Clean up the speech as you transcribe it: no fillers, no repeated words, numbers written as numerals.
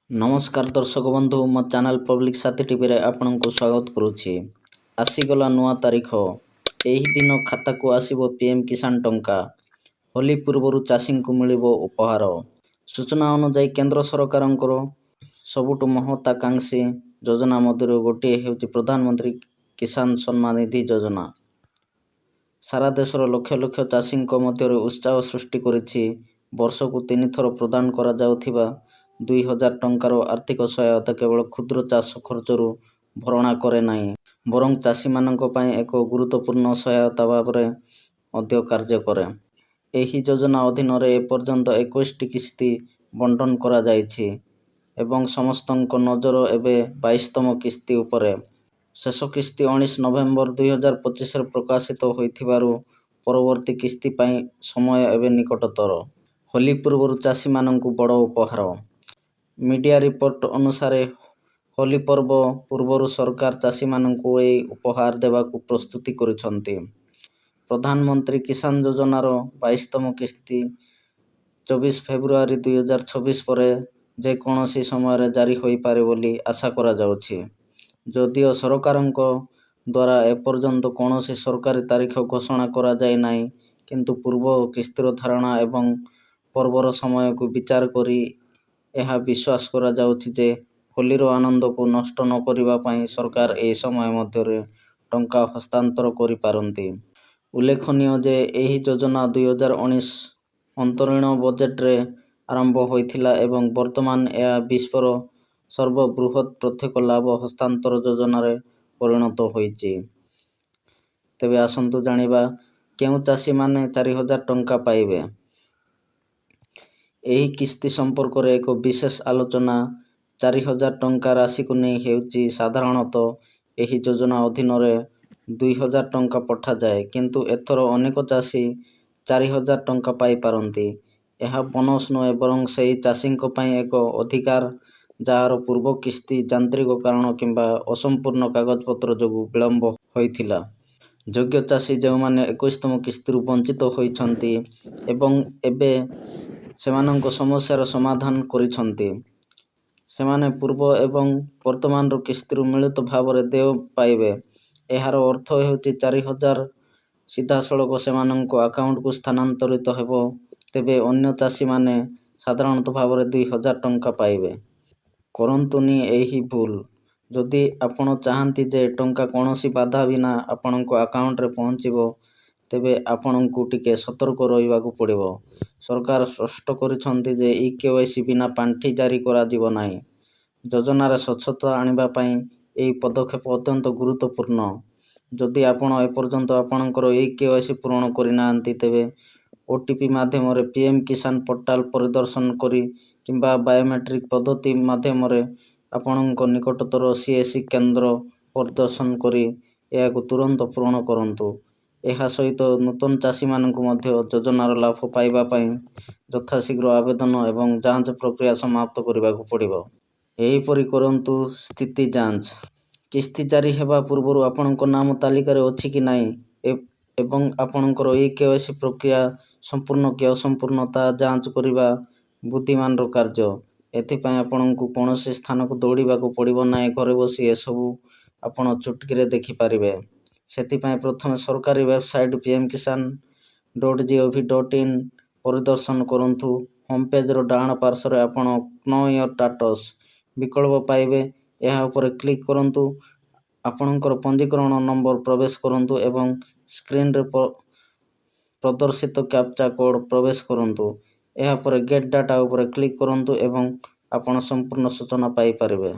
ନମସ୍କାର ଦର୍ଶକ ବନ୍ଧୁ, ମୋ ଚ୍ୟାନେଲ୍ ପବ୍ଲିକ୍ ସାଥୀ ଟିଭିରେ ଆପଣଙ୍କୁ ସ୍ୱାଗତ କରୁଛି। ଆସିଗଲା ନୂଆ ତାରିଖ। ଏହି ଦିନ ଖାତାକୁ ଆସିବ ପିଏମ୍ କିଷାନ ଟଙ୍କା। ହୋଲି ପୂର୍ବରୁ ଚାଷୀଙ୍କୁ ମିଳିବ ଉପହାର। ସୂଚନା ଅନୁଯାୟୀ, କେନ୍ଦ୍ର ସରକାରଙ୍କର ସବୁଠୁ ମହତ୍ୱାକାଂକ୍ଷୀ ଯୋଜନା ମଧ୍ୟରୁ ଗୋଟିଏ ହେଉଛି ପ୍ରଧାନମନ୍ତ୍ରୀ କିଷାନ ସମ୍ମାନ ନିଧି ଯୋଜନା। ସାରା ଦେଶର ଲକ୍ଷ ଲକ୍ଷ ଚାଷୀଙ୍କ ମଧ୍ୟରେ ଉତ୍ସାହ ସୃଷ୍ଟି କରିଛି। ବର୍ଷକୁ ତିନିଥର ପ୍ରଦାନ କରାଯାଉଥିବା 2,000 ଟଙ୍କାର ଆର୍ଥିକ ସହାୟତା କେବଳ କ୍ଷୁଦ୍ର ଚାଷ ଖର୍ଚ୍ଚରୁ ଭରଣା କରେ ନାହିଁ, ବରଂ ଚାଷୀମାନଙ୍କ ପାଇଁ ଏକ ଗୁରୁତ୍ୱପୂର୍ଣ୍ଣ ସହାୟତା ଭାବରେ ମଧ୍ୟ କାର୍ଯ୍ୟ କରେ। ଏହି ଯୋଜନା ଅଧୀନରେ ଏପର୍ଯ୍ୟନ୍ତ 21ଟି କିସ୍ତି ବଣ୍ଟନ କରାଯାଇଛି ଏବଂ ସମସ୍ତଙ୍କ ନଜର ଏବେ 22ତମ କିସ୍ତି ଉପରେ। ଶେଷ କିସ୍ତି 19 ନଭେମ୍ବର 2025ରେ ପ୍ରକାଶିତ ହୋଇଥିବାରୁ ପରବର୍ତ୍ତୀ କିସ୍ତି ପାଇଁ ସମୟ ଏବେ ନିକଟତର। ହୋଲି ପୂର୍ବରୁ ଚାଷୀମାନଙ୍କୁ ବଡ଼ ଉପହାର। ମିଡିଆ ରିପୋର୍ଟ ଅନୁସାରେ, ହୋଲି ପର୍ବ ପୂର୍ବରୁ ସରକାର ଚାଷୀମାନଙ୍କୁ ଏହି ଉପହାର ଦେବାକୁ ପ୍ରସ୍ତୁତି କରୁଛନ୍ତି। ପ୍ରଧାନମନ୍ତ୍ରୀ କିଷାନ ଯୋଜନାର 22ତମ କିସ୍ତି 24 ଫେବୃଆରୀ 2026 ପରେ ଯେକୌଣସି ସମୟରେ ଜାରି ହୋଇପାରେ ବୋଲି ଆଶା କରାଯାଉଛି। ଯଦିଓ ସରକାରଙ୍କ ଦ୍ୱାରା ଏପର୍ଯ୍ୟନ୍ତ କୌଣସି ସରକାରୀ ତାରିଖ ଘୋଷଣା କରାଯାଇ ନାହିଁ, କିନ୍ତୁ ପୂର୍ବ କିସ୍ତିର ଧାରଣା ଏବଂ ପର୍ବର ସମୟକୁ ବିଚାର କରି ଏହା ବିଶ୍ୱାସ କରାଯାଉଛି ଯେ ହୋଲିର ଆନନ୍ଦକୁ ନଷ୍ଟ ନକରିବା ପାଇଁ ସରକାର ଏହି ସମୟ ମଧ୍ୟରେ ଟଙ୍କା ହସ୍ତାନ୍ତର କରିପାରନ୍ତି। ଉଲ୍ଲେଖନୀୟ ଯେ ଏହି ଯୋଜନା 2019 ଅନ୍ତରୀଣ ବଜେଟରେ ଆରମ୍ଭ ହୋଇଥିଲା ଏବଂ ବର୍ତ୍ତମାନ ଏହା ବିଶ୍ୱର ସର୍ବବୃହତ୍ ପ୍ରତ୍ୟକ୍ଷ ଲାଭ ହସ୍ତାନ୍ତର ଯୋଜନାରେ ପରିଣତ ହୋଇଛି। ତେବେ ଆସନ୍ତୁ ଜାଣିବା, କେଉଁ ଚାଷୀମାନେ 4,000 ଟଙ୍କା ପାଇବେ। ଏହି କିସ୍ତି ସମ୍ପର୍କରେ ଏକ ବିଶେଷ ଆଲୋଚନା 4,000 ଟଙ୍କା ରାଶିକୁ ନେଇ ହେଉଛି। ସାଧାରଣତଃ ଏହି ଯୋଜନା ଅଧୀନରେ 2,000 ଟଙ୍କା ପଠାଯାଏ, କିନ୍ତୁ ଏଥର ଅନେକ ଚାଷୀ 4,000 ଟଙ୍କା ପାଇପାରନ୍ତି। ଏହା ବୋନସ୍ ନୁହେଁ, ବରଂ ସେହି ଚାଷୀଙ୍କ ପାଇଁ ଏକ ଅଧିକାର ଯାହାର ପୂର୍ବ କିସ୍ତି ଯାନ୍ତ୍ରିକ କାରଣ କିମ୍ବା ଅସମ୍ପୂର୍ଣ୍ଣ କାଗଜପତ୍ର ଯୋଗୁଁ ବିଳମ୍ବ ହୋଇଥିଲା। ଯୋଗ୍ୟ ଚାଷୀ ଯେଉଁମାନେ 21ତମ କିସ୍ତିରୁ ବଞ୍ଚିତ ହୋଇଛନ୍ତି ଏବଂ ଏବେ ସେମାନଙ୍କ ସମସ୍ୟାର ସମାଧାନ କରିଛନ୍ତି, ସେମାନେ ପୂର୍ବ ଏବଂ ବର୍ତ୍ତମାନର କିସ୍ତିରୁ ମିଳିତ ଭାବରେ ଦେୟ ପାଇବେ। ଏହାର ଅର୍ଥ ହେଉଛି 4,000 ସିଧାସଳଖ ସେମାନଙ୍କ ଆକାଉଣ୍ଟକୁ ସ୍ଥାନାନ୍ତରିତ ହେବ। ତେବେ ଅନ୍ୟ ଚାଷୀମାନେ ସାଧାରଣ ଭାବରେ 2,000 ଟଙ୍କା ପାଇବେ। କରନ୍ତୁନି ଏହି ଭୁଲ। ଯଦି ଆପଣ ଚାହାଁନ୍ତି ଯେ ଟଙ୍କା କୌଣସି ବାଧା ବିନା ଆପଣଙ୍କ ଆକାଉଣ୍ଟରେ ପହଞ୍ଚିବ, ତେବେ ଆପଣଙ୍କୁ ଟିକେ ସତର୍କ ରହିବାକୁ ପଡ଼ିବ। ସରକାର ସ୍ପଷ୍ଟ କରିଛନ୍ତି ଯେ ଇ-କେୱାଇସି ବିନା ପାଣ୍ଠି ଜାରି କରାଯିବ ନାହିଁ। ଯୋଜନାରେ ସ୍ୱଚ୍ଛତା ଆଣିବା ପାଇଁ ଏହି ପଦକ୍ଷେପ ଅତ୍ୟନ୍ତ ଗୁରୁତ୍ୱପୂର୍ଣ୍ଣ। ଯଦି ଆପଣ ଏପର୍ଯ୍ୟନ୍ତ ଆପଣଙ୍କର ଇ-କେୱାଇସି ପୂରଣ କରିନାହାଁନ୍ତି, ତେବେ ଓଟିପି ମାଧ୍ୟମରେ ପିଏମ୍ କିଷାନ ପୋର୍ଟାଲ ପରିଦର୍ଶନ କରି କିମ୍ବା ବାୟୋମେଟ୍ରିକ୍ ପଦ୍ଧତି ମାଧ୍ୟମରେ ଆପଣଙ୍କ ନିକଟତର ସିଏସସି କେନ୍ଦ୍ର ପରିଦର୍ଶନ କରି ଏହାକୁ ତୁରନ୍ତ ପୂରଣ କରନ୍ତୁ। ଏହା ସହିତ ନୂତନ ଚାଷୀମାନଙ୍କୁ ମଧ୍ୟ ଯୋଜନାର ଲାଭ ପାଇବା ପାଇଁ ଯଥାଶୀଘ୍ର ଆବେଦନ ଏବଂ ଯାଞ୍ଚ ପ୍ରକ୍ରିୟା ସମାପ୍ତ କରିବାକୁ ପଡ଼ିବ। ଏହିପରି କରନ୍ତୁ ସ୍ଥିତି ଯାଞ୍ଚ। କିସ୍ତି ଜାରି ହେବା ପୂର୍ବରୁ ଆପଣଙ୍କ ନାମ ତାଲିକାରେ ଅଛି କି ନାହିଁ ଏବଂ ଆପଣଙ୍କର ଇ-କେୱାଇସି ପ୍ରକ୍ରିୟା ସମ୍ପୂର୍ଣ୍ଣ କି ଅସମ୍ପୂର୍ଣ୍ଣ ତାହା ଯାଞ୍ଚ କରିବା ବୁଦ୍ଧିମାନର କାର୍ଯ୍ୟ। ଏଥିପାଇଁ ଆପଣଙ୍କୁ କୌଣସି ସ୍ଥାନକୁ ଦୌଡ଼ିବାକୁ ପଡ଼ିବ ନାହିଁ। ଘରେ ବସି ଏସବୁ ଆପଣ ଚୁଟକିରେ ଦେଖିପାରିବେ। ସେଥିପାଇଁ ପ୍ରଥମେ ସରକାରୀ ୱେବସାଇଟ୍ pmkisan.gov.in ପରିଦର୍ଶନ କରନ୍ତୁ। ହୋମ୍ ପେଜ୍ର ଡାହାଣ ପାର୍ଶ୍ୱରେ ଆପଣ 'ନୋ your status' ବିକଳ୍ପ ପାଇବେ। ଏହା ଉପରେ କ୍ଲିକ୍ କରନ୍ତୁ। ଆପଣଙ୍କର ପଞ୍ଜୀକରଣ ନମ୍ବର ପ୍ରବେଶ କରନ୍ତୁ ଏବଂ ସ୍କ୍ରିନରେ ପ୍ରଦର୍ଶିତ କ୍ୟାପଚା କୋଡ୍ ପ୍ରବେଶ କରନ୍ତୁ। ଏହା ପରେ 'ଗେଟ୍ ଡାଟା' ଉପରେ କ୍ଲିକ୍ କରନ୍ତୁ ଏବଂ ଆପଣ ସମ୍ପୂର୍ଣ୍ଣ ସୂଚନା ପାଇପାରିବେ।